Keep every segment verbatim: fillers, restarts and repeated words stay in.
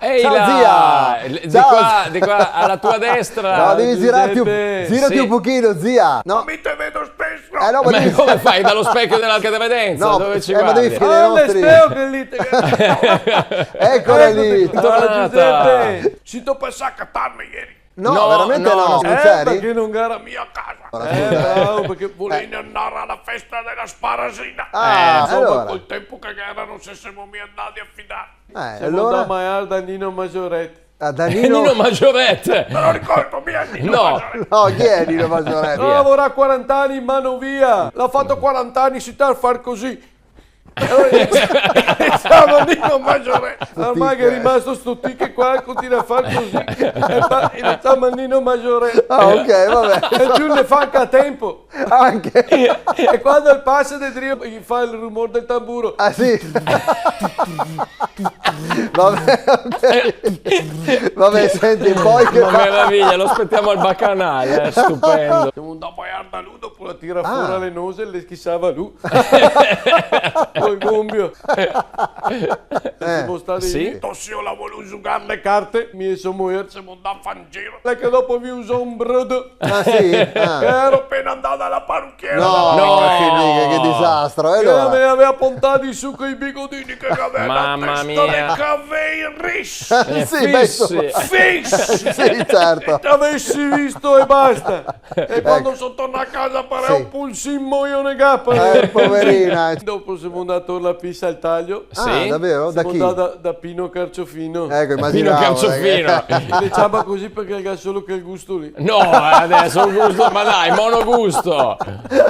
Ehi là! Ciao, zia! Di qua, di qua, alla tua destra. No, devi girarti un, girati un pochino, zia. No. Ma mi te vedo speso! Eh, no, ma devi... Ma come fai? Dallo specchio della cataravenza? No, dove ci guardi? Eh, ma devi finire i nostri... Ah, l'è speo che lì te... Eccola lì. Eccoti qua, Giuseppe. Sito pasà a catarme ieri? No, veramente no, no, no. Eh, parché no gh'era mia casa. Eh, bravo, parché volevo andare alla festa della sparasina. Ah, eh, insomma, allora. Col tempo che gh'era, no se semo mia andati a fidar. Eh, semo andati a magnar da Nino Majoret. Ah, da Nino? Nino Majoret! Me lo ricordo mia, Nino Majoret. No, chi è Nino Majoret? No, avrà quaranta ani, ma no via. L'ha fato quaranta ani, si sta a far così. Ciao, Nino Majoret. Ormai che è rimasto sto tic qua, continua a far così. E fa, e ciao, Nino Majoret. Ah, ok, vabbè. E più ne fa anche a tempo. Anche. E quando el pasa de drio, ghe fa el rumor del tamburo. Ah, sì? Vabbè, ok. Vabbè, senti, poi che fa? Una meraviglia, lo aspettiamo al Bacanal, eh, stupendo. Semo andati a magnar da lu, dopo la tira fora le nose e le schisava lu. Col gombio. Eh. Semo stati lì. Sì. Tosio la voleva zugar le carte, mi e so mojer semo andati a far un giro. L'è che dopo v'è usà un brodo. Ah, sì? Ah. Che ero appena andata alla parrucchiera. No, no, che, che, che disastro, eh, allora. Che la me aveva pontà su coi bigodini che aveva. Mamma mia. Una testa de cavei ris. Sì, beh, insomma. Fis. Sì, certo. Te avessi visto e basta. E quando so tornà a casa, pareva un pulsin moio ne gapa. Eh, poverina. Dopo semo andati a tor la pisa al taglio. Sì. Ah, davvero? Da chi? Semo andati da, da Pino Carciofino. Ecco, immaginavo, eh. Pino Carciofino. Le ciama così parché el ga solo quel gusto lì. No, adesso un gusto, ma dai, monogusto.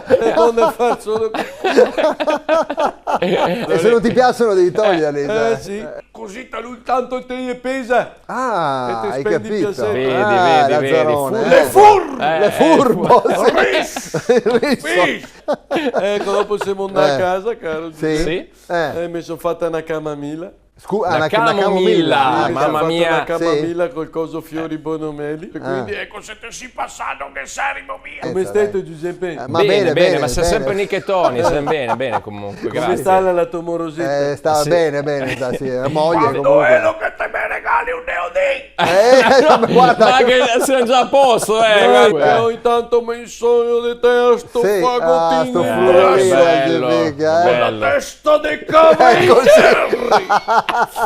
E quando fa solo quel gusto. E se non ti piacciono devi toglierli, cioè. Eh, sì. Cosita lu tanto te ghe pesa. Ah, hai capito? E te spendi piaser. Vedi, vedi, vedi. Lazzarone, eh. L'è fur-, l'è furbo, sì. Ris. Ris. Fish. Eco, dopo semo andati a casa, caro Giuseppe. Sì. Eh. E me so fata na camamila. Scu-, ah, na, na camomilla, mamma mia. Sì. Me so fata na camamilla col coso fiori bonomeli. E quindi, eco, se te si pasà, no ghe sarimo mia. Come stai, Giuseppe? Eh, ma bene, bene, bene, ma sei sempre nichetoni, sei bene, bene comunque, grazie. Come sta la, la tua morosetta? Eh, sta bene, bene, sta, sì, la moglie comunque. Quando è che te me regali un neodin? Eh, ma guarda, ma che siamo già a posto, eh, guarda. Che ogni tanto me insogno di te a sto fagotin. Sì, ah, sto frulolino, che figa, eh. Bello, bello. Con la testa di cavalieri. Ecco, sì.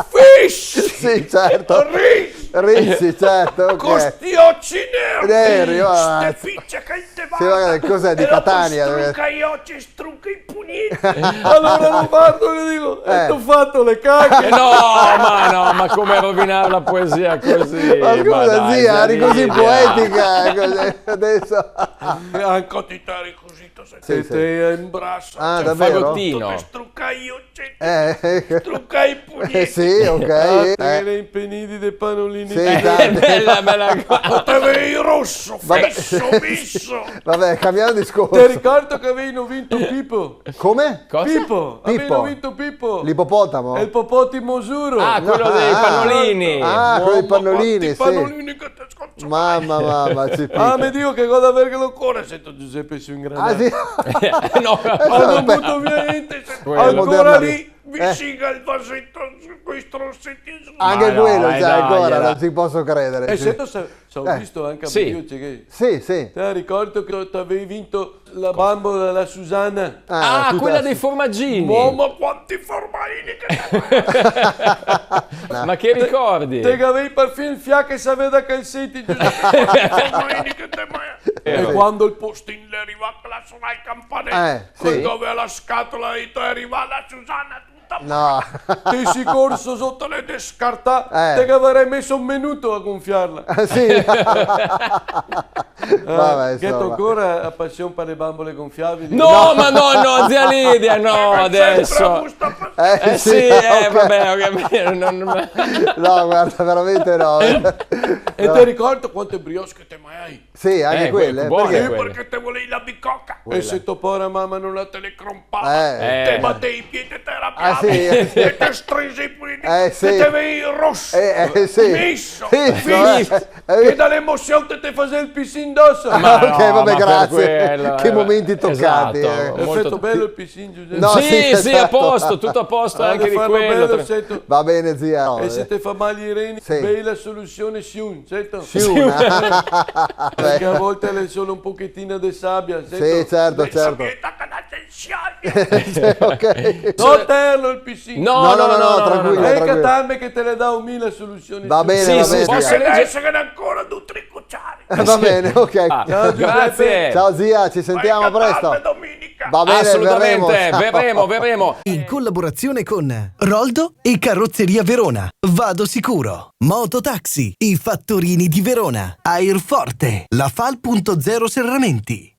Fish. Sì, certo. Ris. Ris, sì, certo, ok. Con sti occhi neri. Neri, va. Ste picce che te va. Sì, ma cos'è, di Catania? E dopo struca i occhi, struca i pugneti. Allora lo guardo e gli dico, "E t'ho fatto le cacche?" Eh, no, ma no, ma come rovinare la poesia così? Ma scusa, ma dai, zia, eri così poetica, così, adesso. Anche ti eri così, te sei... Sì, sì. Te, te imbrasa. Ah, davvero? Fagotino. Te struca i occhi. Eh. Struca i pugneti. Eh, sì, ok. Ah, eh. Te ghe ne impenidi de panolini. Sì, tanti. Bella, bella cosa. Te vedi rosso, fesso, misso. Vabbè, cambiamo discorso. Te ricordi che avevano vinto Pipo? Come? Cosa? Pipo. Pipo. Avevano vinto Pipo. L'ipopotamo? È il popotimo, giuro. Ah, quello dei pannolini. Ah, quello dei pannolini, sì. Mamma, quanti pannolini che te scorciai. Mamma, mamma, sì, Pipo. Ah, mi dico che cosa aver che lo core, sento Giuseppe su in granata. Ah, sì? No. Ho dovuto via niente. Ancora lì. Vicino al vasetto, coi stronzetti su. Anche quello c'è ancora, non ci posso credere. E sento se, se ho visto anche a Brio, che... Sì, sì. Te ricordi che te avevi vinto la bambola, la Susanna? Ah, quella dei formaggini. Mamma, quanti formaini che... Ma che ricordi? Te, te avevi perfino il fià che sapeva da calzetti, Giuseppe, quanti formaini che te... E quando il postin l'è rivà, là suona il campanello, eh, sì, quando aveva la scatola dentro, è rivà la Susanna, No. Te si corso soto le descartà, eh, te gavarei meso un minuto a gonfiarla. Eh, sì. Vabbè, insoma. Gheto ancora la pasion par le bambole gonfiabili? No, ma no, no, zia Lidia, no, adeso. Eh, sì, eh, ok. Vabè, ho capito, no, no. No, guarda, veramente no. E te ricordi quante brioche che te magnai? Sì, anche quelle, eh, buone quelle. Parché? Parché te volevi la bicoca. Quella. E se to pora mama no la te le crompava, eh, te batevi i piedi e te rabiavi. Ah, Sì, eh, sì. E te strinzi i pulini, eh, sì, che te vei roso, eh, eh, sì, miso, sì, visto, eh, eh, che da l'emosion te, te fasi el pisin doso. Ma ok, no, vabbè, ma per grazie. Quel, che eh, momenti tocati, esatto, eh. Molto. Perfeto, bel el pisin, Giuseppe? No, sì, sì, sì, esatto. A posto, tutto a posto. Allora, anche di farlo quello, bel, tra- sento. Va bene, zia. E se te fa mal i reni, sì, bei la solusion Siun, sento? Siun. Perché a volte l'è solo un pochetin de sabia, sento? Sì, certo, certo. Sabieta che la tension. Sì, ok. No, terlo el pisin. No, no, no, no, tranquillo, tranquillo. Lei catarme che te le dao mi la solusion. Va bene, va bene. Sì, sì, posso leggere? Adesso che n'è ancora due o tre cuciari. Eh, va bene, ok. Ah, ciao, Giuseppe. Grazie. Ciao, zia, ci sentiamo presto. Vai a catarme domenica. Va bene, assolutamente, verremo, verremo, verremo. In collaborazione con Roldo e Carrozzeria Verona. Vado sicuro. Mototaxi, i fattorini di Verona. Airforte, la Fal punto zero Serramenti.